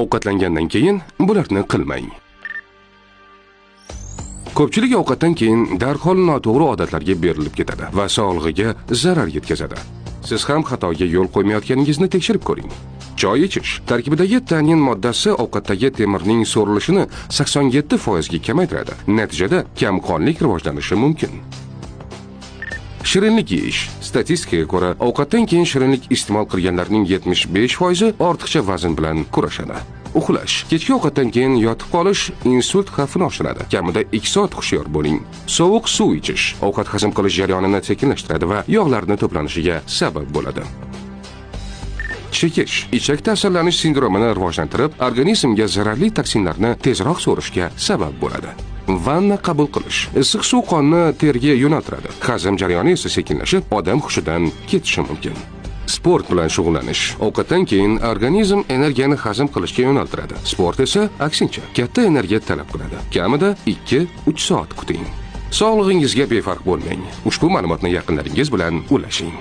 Ovqatlangandan keyin bularni qilmang. Ko'pchilik ovqatdan keyin darhol noto'g'ri odatlarga berilib ketadi va sog'lig'iga zarar yetkazadi. Siz ham xatoga yo'l qo'ymayotganingizni tekshirib ko'ring. Choy ichish. Tarkibidagi tanin moddasi ovqatdagi temirning so'rilishini 87% ga kamaytiradi. Natijada kamqonlik rivojlanishi mumkin. Shirinlik yeyish. Statistikaga ko'ra, ovqatdan keyin shirinlik iste'mol qilganlarning 75% ortiqcha vazn bilan kurashadi. Uxlash. Kechki ovqatdan keyin yotib qolish insult xavfini oshiradi. Kamida 2 soat hushyor bo'ling. Sovuq suv ichish ovqat hazm qilish jarayonini sekinlashtiradi va yog'larni to'planishiga sabab bo'ladi. Chekish. Ichak ta'sirlanish sindromini rivojlantirib, organizmga zararli toksinlarni tezroq so'rishga sabab bo'ladi. Vanna qabul qilish. Issiq suv qonni terga yo'naltiradi. Hazm jarayoni esa sekinlashib, odam hushidan ketishi mumkin. Sport bilan shug'ullanish. Ovqatdan keyin organizm energiyani hazm qilishga yo'naltiradi. Sport esa aksincha katta energiya talab qiladi. Kamida 2-3 soat kuting. Sog'lig'ingizga befarq bo'lmang. Ushbu ma'lumotni yaqinlaringiz bilan ulashing.